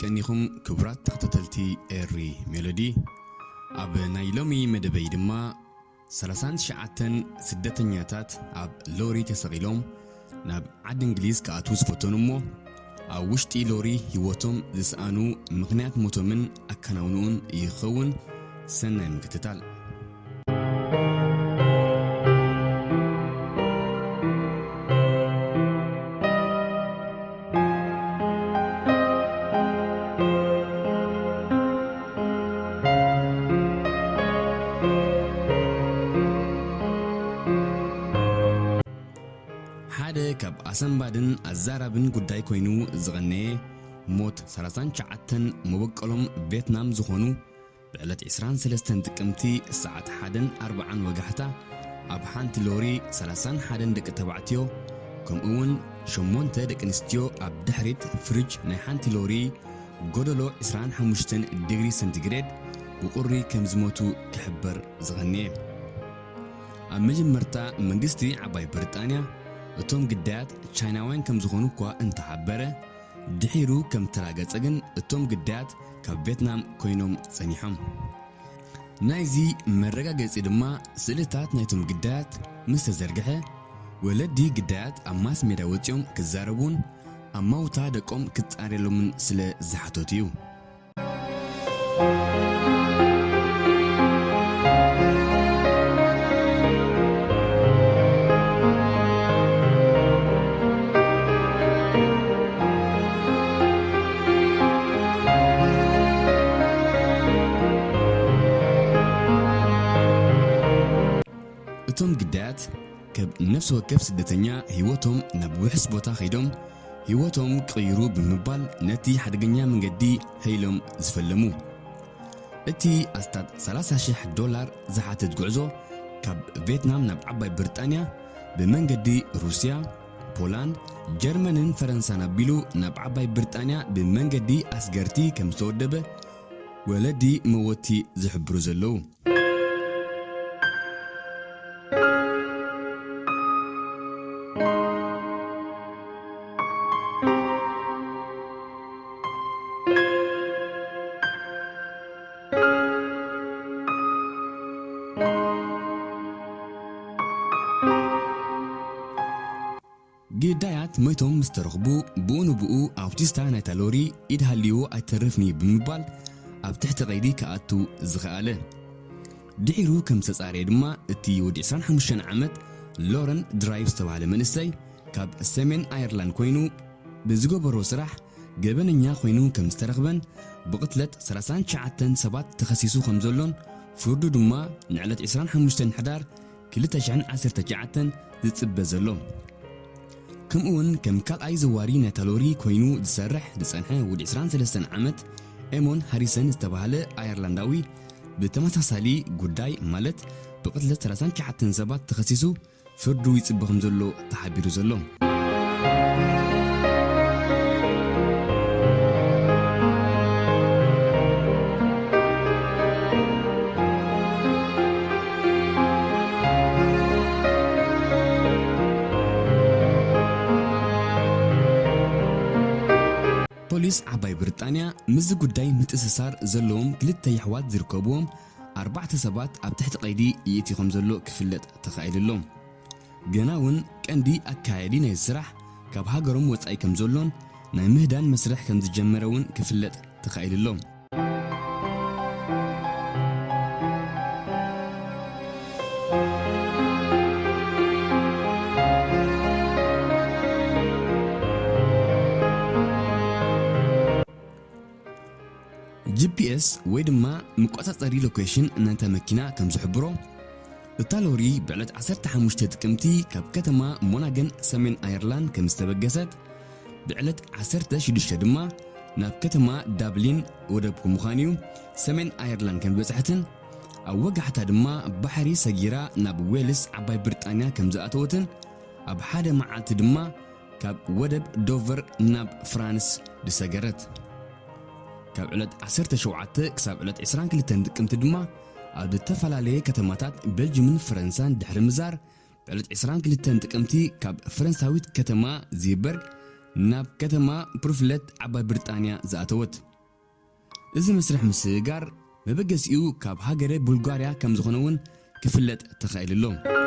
ቀኒኹም ክቡራት ተኸታተልቲ ኤሪ ሜሎዲ፣ ኣብ ናይ ሎሚ መደበይ ድማ ሰላሳን ትሽዓተን ስደተኛታት ኣብ ሎሪ ተሰቒሎም ናብ ዓዲ እንግሊዝ ክኣትዉ ዝፈተኑ እሞ ኣብ ውሽጢ ሎሪ ህይወቶም ዝሰኣኑ ምኽንያት ሞቶምን ኣከናውንኡን ይኸውን። ሰናይ ምክትታል። ሓደ ካብ ኣሰንባድን ኣዛራብን ጉዳይ ኮይኑ ዝቐነየ ሞት ሰላሳን ትሽዓተን መበቆሎም ቬትናም ዝኾኑ ብዕለት ዕስራን ሰለስተን ጥቅምቲ ሰዓት ሓደን ኣርባዓን ወጋሕታ ኣብ ሓንቲ ሎሪ ሰላሳን ሓደን ደቂ ተባዕትዮ ከምኡ እውን ሸሞንተ ደቂ ኣንስትዮ ኣብ ድሕሪት ፍሪጅ ናይ ሓንቲ ሎሪ ጎደሎ ዕስራን ሓሙሽተን ዲግሪ ሰንቲግሬድ ብቁሪ ከም ዝሞቱ ክሕበር ዝቐነየ። ኣብ መጀመርታ መንግስቲ ዓባይ ብሪጣንያ እቶም ግዳያት ቻይናውያን ከም ዝኾኑ እኳ እንተሓበረ፣ ድሒሩ ከም ተራገጸ ግን እቶም ግዳያት ካብ ቬትናም ኮይኖም ጸኒሖም። ናይዚ መረጋገጺ ድማ ስእልታት ናይቶም ግዳያት ምስ ተዘርግሐ፣ ወለዲ ግዳያት ኣብ ማስ ሜድያ ወጺኦም ክዛረቡን ኣማውታ ደቆም ክጻረየሎምን ስለ ዝሓተቱ እዩ። እቶም ግዳያት ካብ ነፍሲ ወከፍ ስደተኛ ህይወቶም ናብ ውሑስ ቦታ ከይዶም ህይወቶም ክቕይሩ ብምባል ነቲ ሓደገኛ መንገዲ ሀይሎም ዝፈለሙ። እቲ ኣስታት ሰላሳ ሽሕ ዶላር ዝሓትት ጉዕዞ ካብ ቬትናም ናብ ዓባይ ብሪጣንያ ብመንገዲ ሩስያ፣ ፖላንድ፣ ጀርመንን ፈረንሳን ኣቢሉ ናብ ዓባይ ብሪጣንያ ብመንገዲ ኣስገርቲ ከም ዝተወደበ ወለዲ መወቲ ዝሕብሩ ዘለዉ። ግዳያት ሞይቶም ምስ ተረኽቡ፣ ብኡ ንብኡ ኣውቲስታ ናይታ ሎሪ ኢድ ሃልይዎ ኣይተርፍን እዩ ብምባል ኣብ ትሕቲ ቀይዲ ክኣቱ ዝኸኣለ። ድሒሩ ከም ዝተጻረየ ድማ፣ እቲ ወዲ ዕስራን ሓሙሽተን ዓመት ሎረን ድራይቭ ዝተባህለ መንእሰይ ካብ ሰሜን ኣየርላንድ ኮይኑ ብዝገበሮ ስራሕ ገበነኛ ኮይኑ ከም ዝተረኽበን ብቕትለት ሰላሳን ትሽዓተን ሰባት ተኸሲሱ ከም ዘሎን ፍርዱ ድማ ንዕለት ዕስራን ሓሙሽተን ሕዳር ክልተ ሽሕን ዓሰርተ ትሽዓተን ዝጽበ ዘሎ። ከምኡውን ከም ካልኣይ ዘዋሪ ናይታ ሎሪ ኮይኑ ዝሰርሕ ዝጸንሐ ወዲ ዕስራን ሰለስተን ዓመት ኤሞን ሃሪሰን ዝተባህለ ኣየርላንዳዊ ብተመሳሳሊ ጉዳይ ማለት ብቕትለት ሰላሳን ትሽዓተን ሰባት ተኸሲሱ ፍርዱ ይጽበ ከም ዘሎ ተሓቢሩ ዘሎ። ፖሊስ ዓባይ ብሪጣንያ ምስዚ ጉዳይ ምትእስሳር ዘለዎም ክልተ የሕዋት ዝርከብዎም ኣርባዕተ ሰባት ኣብ ትሕቲ ቀይዲ ይእቲ ከም ዘሎ ክፍለጥ ተኻኢሉ ኣሎ። ገና እውን ቀንዲ ኣካያዲ ናይ ስራሕ ካብ ሃገሮም ወጻኢ ከም ዘሎን ናይ ምህዳን መስርሕ ከም ዝጀመረ እውን ክፍለጥ ተኻኢሉ ኣሎ። ጂ ፒ ኤስ ወይ ድማ መቆጻጸሪ ሎኬሽን ናይታ መኪና ከም ዝሕብሮ፣ እታ ሎሪ ብዕለት ዓሰርተ ሓሙሽተ ጥቅምቲ ካብ ከተማ ሞናገን ሰሜን ኣየርላንድ ከም ዝተበገሰት፣ ብዕለት ዓሰርተ ሽዱሽተ ድማ ናብ ከተማ ዳብሊን ወደብ ብምዃን እዩ ሰሜን ኣየርላንድ ከም ዝበጽሐትን ኣብ ወጋሕታ ድማ ባሕሪ ሰጊራ ናብ ዌልስ ዓባይ ብሪጣንያ ከም ዝኣተወትን ኣብ ሓደ መዓልቲ ድማ ካብ ወደብ ዶቨር ናብ ፍራንስ ዝሰገረት። ካብ ዕለት ዓሰርተ ሸውዓተ ክሳብ ዕለት ዕስራን ክልተን ጥቅምቲ ድማ ኣብ ዝተፈላለየ ከተማታት ቤልጅምን ፈረንሳን ድሕሪ ምዛር፣ ብዕለት ዕስራን ክልተን ጥቅምቲ ካብ ፈረንሳዊት ከተማ ዚበርግ ናብ ከተማ ብሩፍለት ዓባይ ብሪጣንያ ዝኣተወት። እዚ መስርሕ ምስግጋር መበገሲኡ ካብ ሃገረ ቡልጋርያ ከም ዝኾነ እውን ክፍለጥ ተኻኢሉ ኣሎ።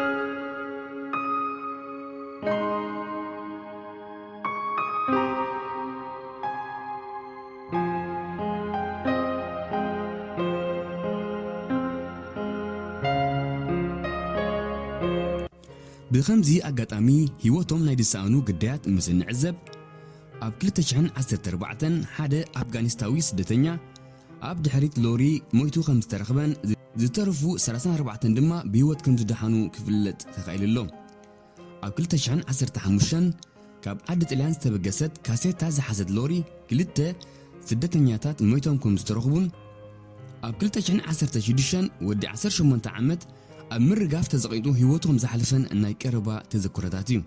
ብኸምዚ ኣጋጣሚ ህይወቶም ናይ ዝሰኣኑ ግዳያት ምስ እንዕዘብ፣ ኣብ ክልተ ሽሕን ዓሰርተ ኣርባዕተን ሓደ ኣፍጋኒስታዊ ስደተኛ ኣብ ድሕሪት ሎሪ ሞይቱ ከም ዝተረኽበን ዝተረፉ ሰላሳን ኣርባዕተን ድማ ብህይወት ከም ዝደሓኑ ክፍለጥ ተኻኢሉ ኣሎ። ኣብ ክልተ ሽሕን ዓሰርተ ሓሙሽተን ካብ ዓዲ ጥልያን ዝተበገሰት ካሴታ ዝሓዘት ሎሪ ክልተ ስደተኛታት ሞይቶም ከም ዝተረኽቡን ኣብ ክልተ ሽሕን ዓሰርተ ሽዱሽተን ወዲ ዓሰርተ ሸሞንተ ዓመት ኣብ ምርጋፍ ተዘቒጡ ህይወቱ ከም ዝሓለፈን ናይ ቀረባ ተዘክሮታት እዩ።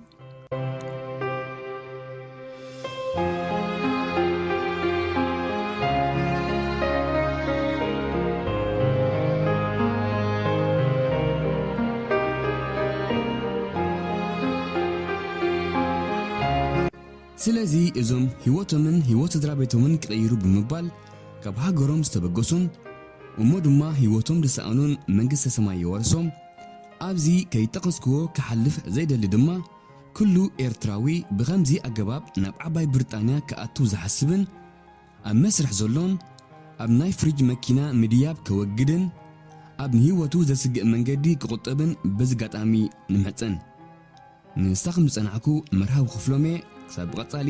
ስለዚ እዞም ህይወቶምን ህይወት ስድራ ቤቶምን ክቕይሩ ብምባል ካብ ሃገሮም ዝተበገሱን እሞ ድማ ህይወቶም ዝሰኣኑን መንግስተ ሰማይ የዋርሶም። ኣብዚ ከይጠቐስክዎ ክሓልፍ ዘይደሊ ድማ ኩሉ ኤርትራዊ ብኸምዚ ኣገባብ ናብ ዓባይ ብሪጣንያ ክኣቱ ዝሓስብን ኣብ መስርሕ ዘሎን ኣብ ናይ ፍሪጅ መኪና ምድያብ ከወግድን ኣብ ንህይወቱ ዘስግእ መንገዲ ክቑጠብን በዚ ኣጋጣሚ ንምሕጸን። ንሳኹም ዝጸናሕኩ መርሃዊ ክፍሎም'የ። ክሳብ ብቐጻሊ